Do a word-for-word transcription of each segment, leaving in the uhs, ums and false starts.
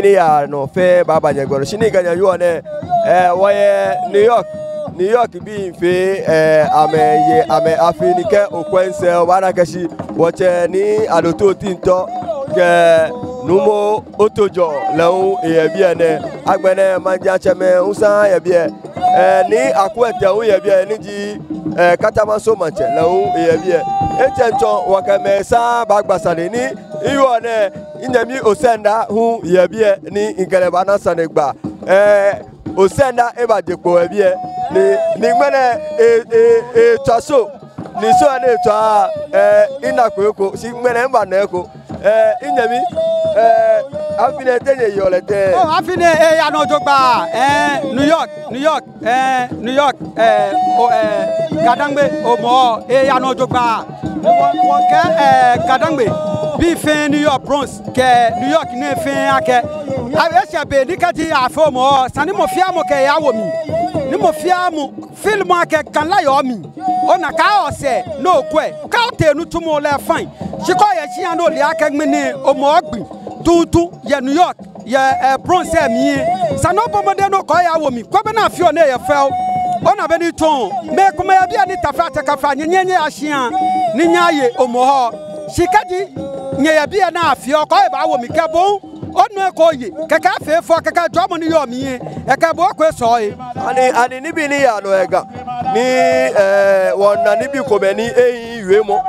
ni yaa nɔ fɛɛ baaba nyɛgbɛ nɔ. Shi ni kɛ nyɛyɔɔ nɛɛ, eh, wɔyɛ New York. New York bii fɛɛ, eh, amɛye amɛ afi ni kɛ okwɛ misɛɛ obaana akɛ shi wɔtsɛ Nii Adote Otintor kɛ Nuumo Otojor lɛ hu eyɛ biɛ nɛɛ. Agbɛnɛ maŋtsɛmɛi hu saŋŋ yɛ biɛ. Eh, Nii Akuete hu yɛ biɛ ni ji, eh, Katamanso maŋtsɛ lɛ hu eyɛ biɛ. Etsɛŋ tsɔ wɔkɛ amɛ saŋŋ baagba sane ni miyɔɔ nɛɛ, minyɛmi Osenda hu yɛ biɛ ni mikɛ lɛ baana sane gba. Eh, Osenda eba je kpo yɛ biɛ ni, ni ŋmɛnɛ e, e, etswa show. Ni show ni etswa, eh, minako eko, shi ŋmɛnɛ mibana eko. Eh, minyɛmi, eh, afi nɛɛ te nyɛyeɔ lɛ tɛŋŋ? Oh, afi nɛɛ eya nɔ jogbaŋŋ. Eh, New York, New York, eh, New York, eh, o, eh, Gadangme, Hɔmɔwɔ, eya nɔ jogbaŋŋ. Ni wɔ, wɔkɛɛ, eh, Gadangme bii fɛɛ, New York Bronx kɛ New York nɛɛ fɛɛ akɛ, a, eshɛ be ni kɛji afee Hɔmɔwɔ, esa ni mɔ fɛɛ mɔ kɛ ehe awo mli. Ni mɔ fɛɛ mɔ feel mɔ akɛ Ga la yɔɔ mli. Ona, kaaha osɛɛ ni okwɛ, kɛ otee nitsumɔ lɛ fine. Shi kɛ oyɛ shia ni ole akɛ ŋmɛnɛ Hɔmɔwɔ gbi tuuntu yɛ New York, yɛ, eh, Bronx lɛ mli, esa ni obɔ mɔdɛŋ ni okɛ ohe awo mli, kwɛ bɔ ni afeɔ ni eye fɛo. Ona bɔ ni etsɔɔ, mɛi komɛi yɛ biɛ ni taflatsɛ kafla nyɛ, nyɛ, nyɛya shia ni nyɛyaye Hɔmɔwɔ. Shi kɛji nyɛyɛ biɛ ni afeɔ, kɛ ohe baawo mli kɛ bo onɔ ko oye, kɛkɛ afee fɛo, kɛkɛ jɔɔmɔ ni yɔɔ mli lɛ, ekɛ bo eko esɔ ohe. Ani, ani nibii ni yaa nɔ yɛ Ga ni, eh, wɔna nibii komɛi ni ehiii wiemɔ,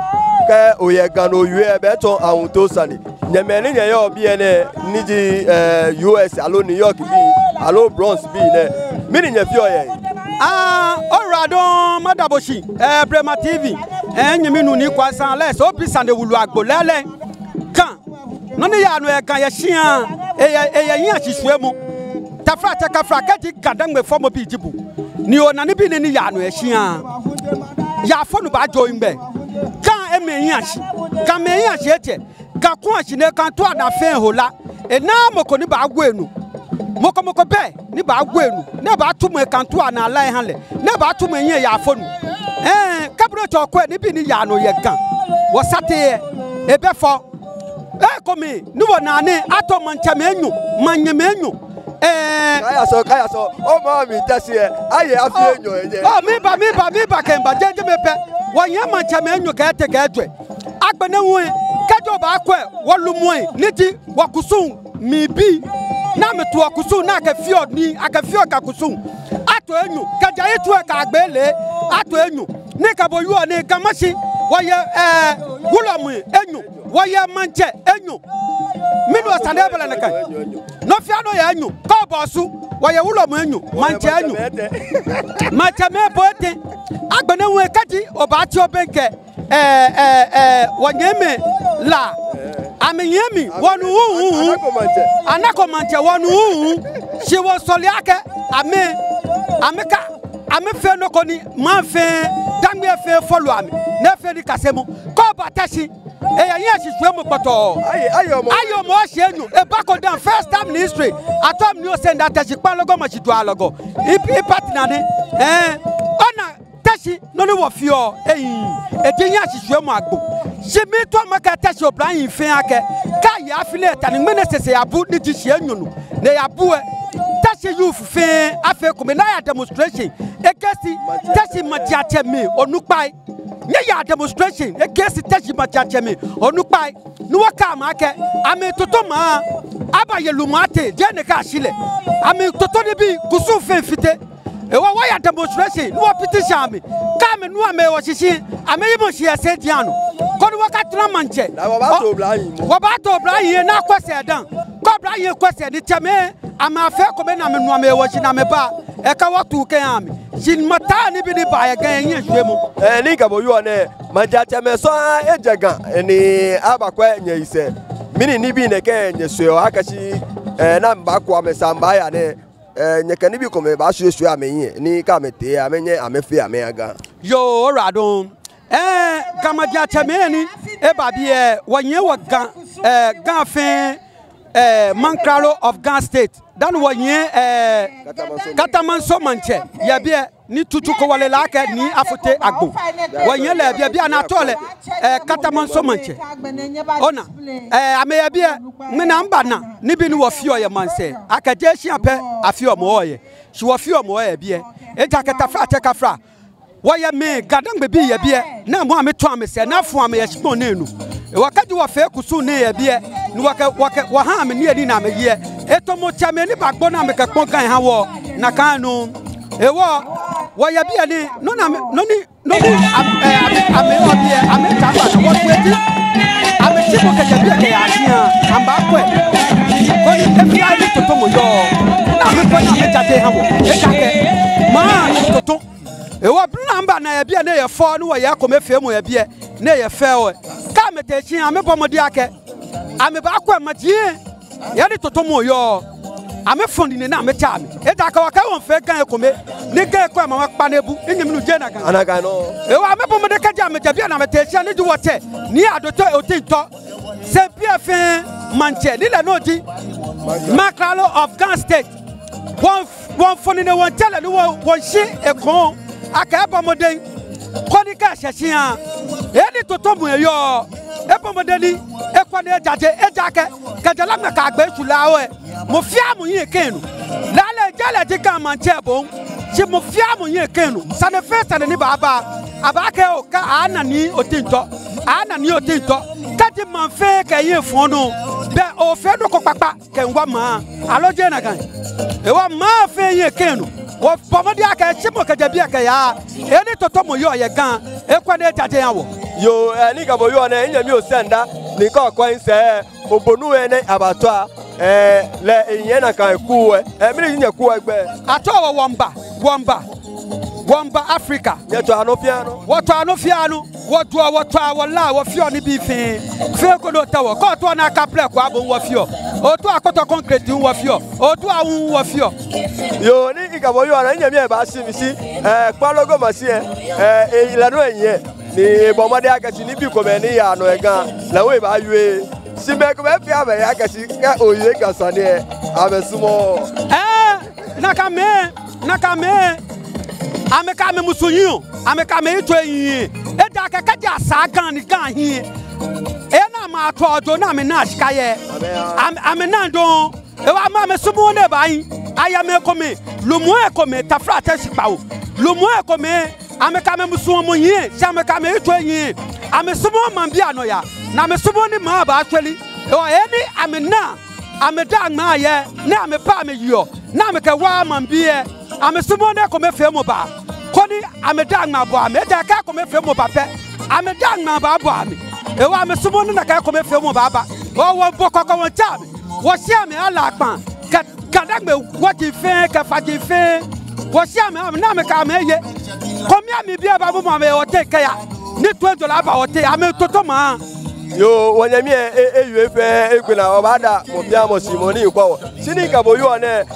kɛ oyɛ Ga ni owie lɛ, ebɛ tsɔ awuŋtoo sane. Nyɛ mɛi ni nyɛyɔɔ biɛ nɛɛ ni ji, eh, U S aloo New York bii aloo Bronx bii nɛɛ, mɛni nyɛfeɔ yɛ he? Ah, oyiwaladɔŋŋ, mada bo shi, eh, Blema T V, eh, minyɛmi nuu Nii Kwasi Alex, obi sane wulu agbo lɛɛlɛŋ. Ga, nɔ ni yaa nɔ yɛ Ga yɛ shia, eyɛ, eyɛ hiɛshishwiemɔ. Taflatsɛ kafla, kɛji Gadangme fɔmɔbi ji bo ni ona nibii nɛɛ ni yaa nɔ yɛ shia, yaafonu baajɔ ohiŋmɛi. Ga emɛ hiɛ shi, Gamɛi hiɛ shi etsɛ. Ga kɔɔ shi ni ekantua naa fɛɛ eho la, enaaa mɔ ko ni baawo enu. Mɔ ko mɔ ko bɛ ni baawo enu, ni baatsu mɔ ekantua naa la eha lɛ, ni baatsu mɔ ehiɛ yaafonu. Ɛɛ, kɛ bo diɛŋtsɛ okwɛ nibii ni yaa nɔ yɛ Ga, wɔsate lɛ, ebɛ fɛo. Ekomɛi ni wɔnaa nɛɛ, ato maŋtsɛmɛi enyɔ, maŋnyɛmɛi enyɔ. Ɛɛ. Kaya sɔ, kaya sɔ, o ma mi tɛ shi lɛ, aye afi enyɔ yɛ. Oh, miba, miba, miba kɛmiiba, jɛjɛ mɛi pɛ. Wɔyɛ maŋtsɛmɛi enyɔ kɛ etɛ kɛ ejwɛ. Agbɛnɛ hu lɛ, kɛji obaakwɛ, wɔlumɔi ni ji wɔkusum mli bii, ni amɛto wɔkusum, ni akɛfeɔ nii, akɛfeɔ Ga kusum, ato enyɔ. Kɛjɛ yitso lɛ kɛyagbe lɛ, ato enyɔ. Ni kɛ bo yɔɔ nɛɛ, Ga Mashi, wɔyɛ, ɛɛ, wulɔmɛi enyɔ, wɔyɛ maŋtsɛ enyɔ. Mɛni wɔsane bɛlɛ nɛkɛ? Nɔ fɛɛ nɔ yɛ enyɔ. Kɛ oba Osu, wɔyɛ wulɔmɛi enyɔ, maŋtsɛ enyɔ. Maŋtsɛmɛi bɔ etɛ. Agbɛnɛ hu lɛ, kɛji obaatsi obɛŋkɛ, ɛɛ, ɛɛ, ɛɛ, wɔnyɛmimɛi La, amɛnyɛmi, wɔnu hu hu hu. Anako maŋtsɛ. Anako maŋtsɛ, wɔnu hu hu. Shi wɔsɔle akɛ amɛ, amɛka, amɛfee nɔ ko ni maŋ fɛɛ, Dangme fɛɛ follow amɛ. Ni efee nikasemɔ. Kɛ oba Teshie, eyɛ hiɛshishwiemɔ kpɔtɔɔ. Aye, aye Hɔmɔwɔ. Aye Hɔmɔwɔ shii enyɔ. Ebako dã, first time in history. Ato Nii Osenda Teshie kpaŋ lɔgɔ ma shi dua lɔgɔ. I, i partner nɛ. Ɛɛ, ona Teshie, nɔ ni wɔfeɔ, ehiii, eji hiɛshishwiemɔ agbo. Shi miitao makɛɛ Teshie oblahii fɛɛ akɛ, kɛ aye afi nɛɛ ta ni ŋmɛnɛ sɛsɛ yabu ni ji shii enyɔ nɔ, ni eyabu lɛ, Teshie youth fɛɛ afee ekome ni aya demonstration against Teshie majiatsɛmɛi onukpai. Nyɛya demonstration against Teshie majiatsɛmɛi onukpai. Ni wɔkɛɛ amɛ akɛ, amɛtoto maŋ, abaye lumɔ atee, jeee nɛkɛ ashi lɛ. Amɛtoto nibii, kusum fɛɛ fite. Hewɔ wɔya demonstration, ni wɔ petition amɛ. Kɛ amɛnu amɛwo shishi, amɛyimɔ shi yɛ sɛɛ diɛŋtsɛ nɔ. Koni wɔkatara maŋtsɛ. Ni wɔbaato oblahii mɔ. Wɔbaato oblahii ni akwɛ sɛɛ dã. Kɛ oblahii kwɛ sɛɛ ni tsɛmɛi, amɛfee ekome ni amɛnu amɛwo shi ni amɛba. Ekɛ wɔtu kɛha amɛ. Shi maŋ ta nibii ni baa yɛ Ga yɛ hiɛshwiemɔ. Ɛɛ, ni kɛ bo yɔɔ nɛɛ, majiatsɛmɛi sɔŋŋ ejɛ Ga, ni abakwɛ nyɛyisɛɛ. Mɛni nibii nɛkɛ nyɛsumɔɔ akɛ shi, ɛɛ, ni amɛbakwɛ amɛsɛɛ amɛbaya nɛɛ, ɛɛ, nyɛkɛ nibii komɛi baashwishwi amɛhiɛ, ni kɛ amɛtee, amɛnyɛ amɛfee amɛya Ga. Yoo, oyiwaladɔŋŋ. Ɛɛ, Ga majiatsɛmɛi ni eba biɛ, wɔnyɛ wɔ Ga, ɛɛ, Ga fɛɛ, eh, Mankralo of Ga State. Dani wɔnyiɛ, eh, Katamanso maŋtsɛ yɛ biɛ, ni tutu ko wɔle lɛ akɛ Nii Afotey Agbo. Wɔnyiɛ lɛ yɛ biɛ, bianɛ atsɛɔ lɛ, eh, Katamanso maŋtsɛ. Ona, eh, amɛyɛ biɛ, ŋmɛnɛ mibana nibii ni wɔfeɔ yɛ maŋsɛɛ. Akɛ jeee shia pɛ afeɔ mɔ yɛ. Shi wɔfeɔ mɔ yɛ biɛ. Ejaakɛ taflatsɛ kafra. Wɔyɛ mɛi, Ga-Dangme bii yɛ biɛ, ni amɛ hu amɛtsɔ amɛsɛɛ, ni afɔ amɛ yɛ shikpɔŋ nɛɛ nɔ. Hewɔ kɛji wɔfee kusum nɛɛ yɛ biɛ, ni wɔkɛ, wɔkɛ, wɔha amɛ niyenii ni amɛyeɔ. Etamɔ tsɛmɛi ni bagbo ni amɛkɛkpɔ Ga ha wɔ, nakai nɔŋŋ. Hewɔ, wɔyɛ biɛ ni, nɔ ni amɛ, nɔ ni, nɔ ni, am-, eh, amɛ, amɛ yɔɔ biɛ, amɛta ba na wɔ tuɛ ji. Amɛtsi mɔ kɛjɛ biɛ kɛya shia, amɛbaakwɛ. Koni efee ni totomɔ yɔɔ, ni amɛkwɛ ni amɛjaje ha wɔ. Ejaakɛ, maŋ toto. Hewɔ blu ni mibana yɛ biɛ ni eyɛ fɛo ni wɔyɛ ekomefeemɔ yɛ biɛ ni eyɛ fɛo. Kɛ amɛtee shia amɛbɔ mɔdɛŋ akɛ amɛbaakwɛ maji lɛ he ni totomɔ yɔɔ. Amɛfɔ nine ni amɛtsɛ amɛ. Ejaakɛ wɔkɛɛ wɔmiifee Ga ekome. Ni Ga ekwɛ maŋ wɔkpa ni ebu. Minyɛmi nuu, jeee nakai? Nakai nɔŋŋ. Hewɔ amɛbɔ mɔdɛŋ kɛji amɛjɛ biɛ ni amɛtee shia ni ji wɔtsɛ Nii Adote Otintɔ, Sempe fɛɛ maŋtsɛ ni lɛ nɔŋŋ ji Mankralo of Ga State. Wɔ, wɔmiifɔ nine wɔmiitsɛ lɛ ni wɔ, wɔmiishi ekoŋŋ akɛ ebɔ mɔdɛŋ koni kɛ eshɛ shia he ni totomɔ yɔɔ, ebɔ mɔdɛŋ ni ekwɛ ni ejaje, ejaakɛ kɛjɛ Laŋme kɛyagbe Shwilao lɛ, mɔ fɛɛ mɔ hiɛ kã enɔ. Lɛɛlɛŋ jeee lɛ ji Ga maŋtsɛ bo, shi mɔ fɛɛ mɔ hiɛ kã enɔ. Sane fɛɛ sane ni baaba, abaakɛɛ oo, kɛ ana Nii Otintɔ, ana Nii Otintɔ. Kɛji maŋ fɛɛ kɛ ehiɛ fɔ̃ɔ nɔ, belɛ ofee nɔ ko kpakpa kɛmiiwa maŋ. Aloo jeee nakai? Hewɔ maŋ fɛɛ hiɛ kã enɔ. Wɔbɔ mɔdɛŋ akɛ shi mɔ kɛjɛ biɛ kɛya he ni totomɔ yɔɔ yɛ Ga, ekwɛ ni ejaje eha wɔ. Yoo, eh, ni mikɛ bo yɔɔ nɛɛ, minyɛmi Osenda, ni kɔkɔi sɛɛ, obonu wɛ nɛ abatɔ, eh, lɛ ehiɛ nakai kuu lɛ, eh, mɛni ji nyɛkuu lɛ gbɛi? Atsɛɔ wɔ Wɔŋba, Wɔŋba, Wɔŋba Africa. Nyɛtswaa nɔ fɛɛ nɔ? Wɔtswaa nɔ fɛɛ nɔ. Wɔjwɛŋɔ, wɔtswaa, wɔlaa, wɔfeɔ nibii fɛɛ. Fɛɛ ko ni otaoɔ. Kɛ otaoɔ ni akaplɛ ko abo hu wɔfeɔ. Otaoɔ akpɔtɔ concrete hu wɔfeɔ. Otaoɔ awu hu wɔfeɔ. Yoo, ni mikɛ bo yɔɔ nɛɛ, minyɛmi lɛ baashi mi shi, eh, Kpalogo Mashi lɛ, eh, eh, lɛ nɔŋŋ ehiɛ. Ni ebɔ mɔdɛŋ akɛ shi nibii komɛi ni yaa nɔ yɛ Ga lɛ hu ebaawie. Shi mɛi komɛi fɛɛ amɛyaa akɛ shi kɛ owie Ga sane lɛ, amɛsumɔɔɔ. Eh, nakai mɛi, nakai mɛi. Amɛkɛ amɛmusuŋ hiɔ, amɛkɛ amɛyitso hiɔ. Ejaakɛ kɛji asaa Ga ni Ga hiɛ, ena amɛ atsɔ ojo ni amɛna shika yɛ. Amɛ, amɛna dɔŋŋ. Hewɔ amɛ, amɛsumɔɔɔ ni ebaahi. Ayɛ mɛi komɛi, lumɛi komɛi, taflatsɛ shikpɔŋ. Lumɛi komɛi, amɛkɛ amɛmusuŋ hiɛ, shi amɛkɛ amɛyitso hiɛ. Amɛsumɔɔɔ maŋbii anɔyaa, ni amɛsumɔɔɔ ni maŋ baashwere. Hewɔ he ni amɛna amɛdaaŋ ŋmaa yɛ, ni amɛba amɛyeɔ, ni amɛkɛwa maŋbii lɛ, amɛsumɔɔɔ ni ekomefeemɔ ba. Koni amɛdaaŋ ŋmaa abɔ amɛ, ejaakɛ ekomefeemɔ ba pɛ, amɛdaaŋ ŋmaa baabɔ amɛ. Hewɔ amɛsumɔɔɔ ni nakai ekomefeemɔ baaba. Hewɔ wɔmiibɔ kɔkɔ wɔmiitsɛ amɛ. Wɔshiɛmɛi Alakpa, kɛ Ga-Dangme wɔji fɛɛ, kɛ faji fɛɛ. Wɔshiɛmɛi, amɛ ni amɛkɛ amɛye. Koni amɛbii lɛ aba amɛmɔ amɛ yɛ wɔteŋ kɛya. Ni toiŋjɔlɛ aba wɔteŋ, amɛtoto maŋ. Yoo, wɔnyɛmi lɛ, e, ewie fɛɛ egbe naa, wɔbaada mɔ fɛɛ mɔ shi mɔ ni kwɛɔ wɔ. Shi ni mikɛ bo yɔɔ nɛɛ,